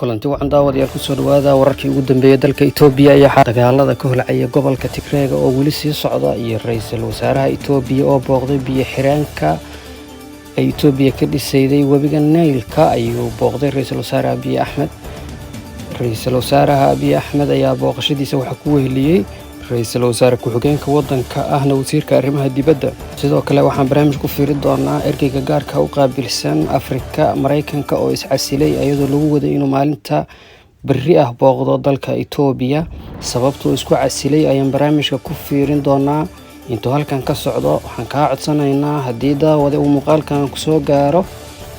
Kulanti wacan, daawadayaal. Kusoo dhawaada wararkii ugu dambeeyay dalka Itoobiya iyo dagaalada ka holcaya gobolka Tigreega oo weli sii socda, iyo ra-iisul wasaaraha Itoobiya oo booqday biyo xireenka ay Itoobiya ka dhisayday webiga Naylka ayuu booqday ra-iisul wasaare Abiy Axmed. Ra-iisul wasaaraha Abiy Axmed ayaa booqashadiisa waxaa ku weheliyey ra-iisul wasaare ku-xigeenka wadanka, ahna wasiirka arrimaha dibadda. Sidoo kale waxaan barnaamij ku fiiri doonaa ergeyga gaarka u qaabilsan Afrika Maraykanka oo iscasilay, iyadoo lagu waday inuu maalinta berri ah booqdo dalka Itoobiya. Sababtuu isku casilay ayaan barnaamijka ku fiirin doonaa intuu halkan ka socdo. Waxaan kaa codsanaynaa, haddii daawade uu muuqaalkan kusoo gaaro,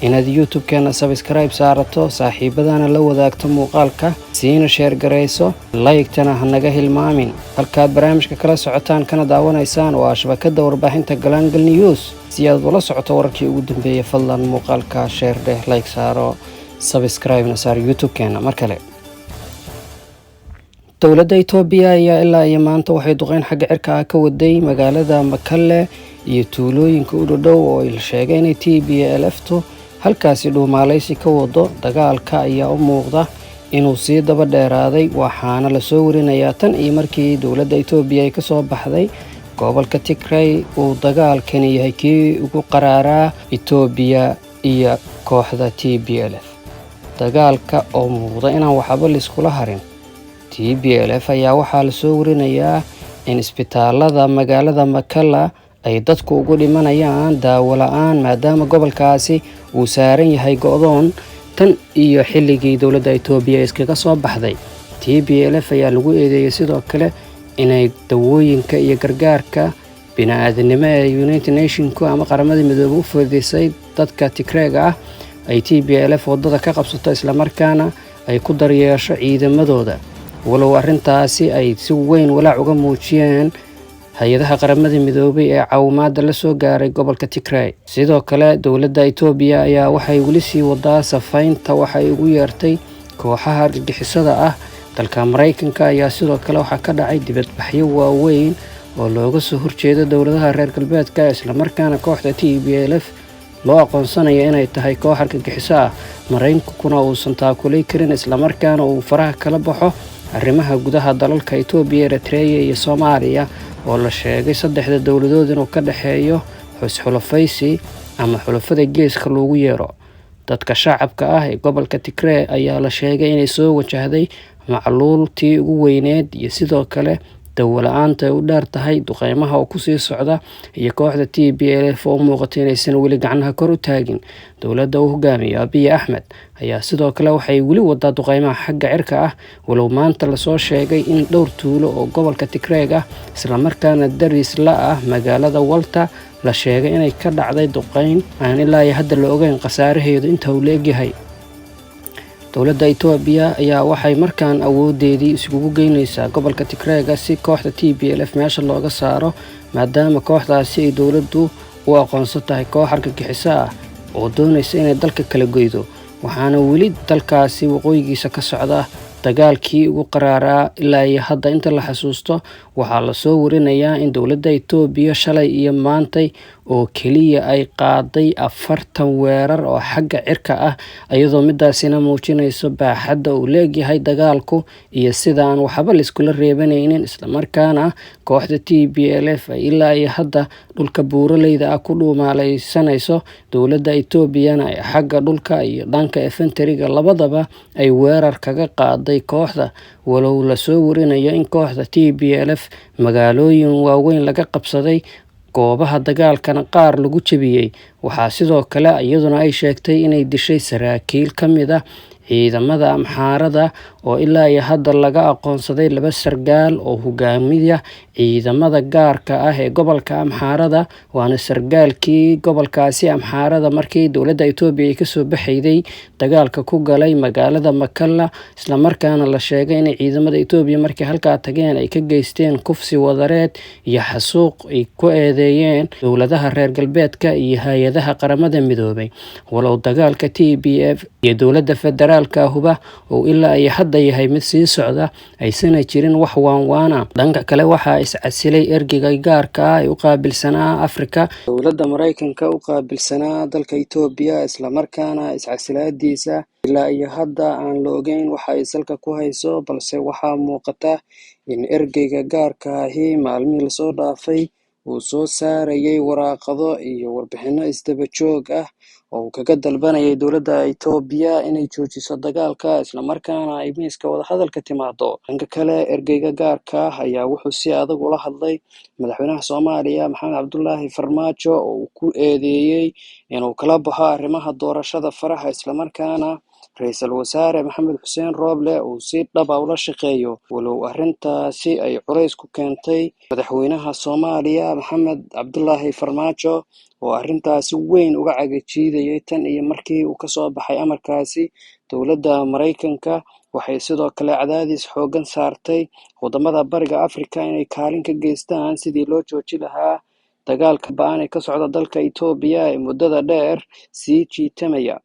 inaad YouTube-keena subscribe saarato, saaxiibadana la wadaagto muuqaalka, siina share garayso, like-tana ha naga hilmaamin. Halkaad barnaamijka kala socotaan kana daawanaysaan waa shabakada warbaahinta Galaangal News. Si aad ula socoto wararkii ugu dambeeyay, fadlan muuqaalka share dheh, like saaro, subscribe-na saar YouTube-keena. Mar kale, dowladda Itoobiya ayaa ilaa iyo maanta waxay duqeyn xagga cirka ah ka waday magaalada Makalle iyo tuulooyinka u dhodhow oo la sheegay inay TPLF-tu halkaasi dhuumaaleysi ka wado. Dagaalka ayaa u muuqda inuu sii daba dheeraaday, waxaana lasoo warinayaa tan iyo markii dowladda Itoobiya ay kasoo baxday gobolka Tigray uu dagaalkani yahay kii ugu qaraaraa Itoobiya iyo kooxda TPLF. Dagaalka oo muuqda inaan waxba layskula harin TPLF ayaa waxaa lasoo warinayaa in isbitaalada magaalada Makalla ay dadku ugu dhimanayaan daawo la-aan, maadaama gobolkaasi uu saaran yahay go-doon tan iyo xilligii dowladda Itoobiya iskaga soo baxday. TPLF ayaa lagu eedeeyey sidoo kale inay dawooyinka iyo gargaarka bini-aadanimo ee United Nation-ku ama Qaramada Midoobey u fidisay dadka Tigreega ah ay TPLF waddada ka qabsato, islamarkaana ay ku daryeesho ciidamadooda, walow arrintaasi ay si weyn walaac uga muujiyeen hay-adaha Qaramada Midoobay ee caawimaada la soo gaaray gobolka Tigray. Sidoo kale, dowladda Itoobiya ayaa waxay weli sii wadaa safaynta waxay ugu yeertay kooxaha argagixisada ah. Dalka Maraykanka ayaa sidoo kale waxaa ka dhacay dibadbaxyo waaweyn oo looga soo horjeedo dowladaha reer galbeedka, islamarkaana kooxda TPLF loo aqoonsanayo inay tahay koox argagixiso ah, Maraykankuna uusan taakulay karin, islamarkaana uu faraha kala baxo arrimaha gudaha dalalka Itoobiya, Eritreya iyo Soomaaliya, oo la sheegay saddexda dowladood inuu ka dhexeeyo xus-xulafaysi ama xulafada geeska loogu yeero. Dadka shacabka ah ee gobolka Tigree ayaa la sheegay inay soo wajahday macluultii ugu weyneed iyo sidoo kale dawo la-aanta ay u dheer tahay duqeymaha oo kusii socda iyo kooxda TPLF oo u muuqata inaysan weli gacnaha kor u taagin. Dowladda uu hogaamiyo Abiy Axmed ayaa sidoo kale waxay weli wadaa duqeymaha xagga cirka ah, walow maanta lasoo sheegay in dhowr tuulo oo gobolka Tigreeg ah, islamarkaana daris la ah magaalada Walta, la sheegay inay ka dhacday duqeyn aan ilaa iyo hadda la ogeyn khasaaraheedu inta uu la egyahay. Dowladda Itoobiya ayaa waxay markaan awoodeedii isugu geyneysaa gobolka Tigreega si kooxda TPLF meesha looga saaro, maadaama kooxdaasi ay dowladdu u aqoonsan tahay koox argagixiso ah oo doonaysa inay dalka kala goydo. Waxaana weli dalkaasi waqooyigiisa ka socda dagaalkii ugu qaraaraa ilaa iyo hadda inta la xasuusto. Waxaa lasoo warinayaa in dowladda Itoobiya shalay iyo maantay oo keliya ay qaaday 40 weerar oo xagga cirka ah, iyadoo midaasina muujinayso baaxadda uu leegyahay dagaalku iyo sida aan waxba laiskula reebanaynin, islamarkaana kooxda TPLF ay ilaa iyo hadda dhulka buuraleyda ah ku dhuumaaleysanayso, dowladda Itoobiyana ay xagga dhulka iyo dhanka infantry-ga labadaba ay weerar kaga qaaday kooxda, walow lasoo warinayo in kooxda TPLF magaalooyin waaweyn laga qabsaday, goobaha dagaalkana qaar lagu jebiyey. Waxaa sidoo kale iyaduna ay sheegtay inay dishay saraakiil ka mid ah ciidamada Amxaarada, oo ilaa iyo hadda laga aqoonsaday laba sargaal oo hogaamiya ciidamada gaarka ah ee gobolka Amxaarada, waana sargaalkii gobolkaasi Amxaarada markii dowladda Itoobiya ay kasoo baxayday dagaalka ku galay magaalada Makalla, islamarkaana la sheegay inay ciidamada Itoobiya markii halkaa tageen ay ka geysteen kufsi wadareed iyo xasuuq ay ku eedeeyeen dowladaha reer galbeedka iyo hay-adaha. Hay-adaha Qaramada Midoobay, walow dagaalka TPLF iyo dowladda federaalka huba uu ilaa iyo hadda yahay mid sii socda, aysana jirin wax waanwaana. Dhanka kale, waxaa iscasilay ergeyga gaarka ah ee u qaabilsanaa Afrika, dowladda Maraykanka u qaabilsanaa dalka Itoobiya, islamarkaana iscasilaadiisa ilaa iyo hadda aan la ogeyn waxa ay salka ku hayso. Balse waxaa muuqata in ergeyga gaarka ahi maalmihii lasoo dhaafay uu soo saarayay waraaqado iyo warbixino isdaba joog ah oo uu kaga dalbanayay dowladda Itoobiya inay joojiso dagaalka, islamarkaana ay miiska wadahadalka timaado. Dhanka kale, ergeyga gaarka ah ayaa wuxuu si adag ula hadlay madaxweynaha Soomaaliya Maxamed Cabdulaahi Farmaajo, oo uu ku eedeeyey inuu kala baxo arrimaha doorashada faraha, islamarkaana Ra-iisul Wasaare Maxamed Xuseen Rooble uu si dhaba ula shaqeeyo, walow arrintaasi ay culays ku keentay madaxweynaha Soomaaliya Maxamed Cabdulaahi Farmaajo, oo arrintaasi weyn uga cagajiidayay tan iyo markii uu kasoo baxay amarkaasi. Dowladda Maraykanka waxay sidoo kale cadaadis xooggan saartay wadamada Bariga Afrika inay kaalin ka geystaan sidii loo jooji lahaa dagaalka ba-an ee ka socda dalka Itoobiya ee muddada dheer sii jiitamaya.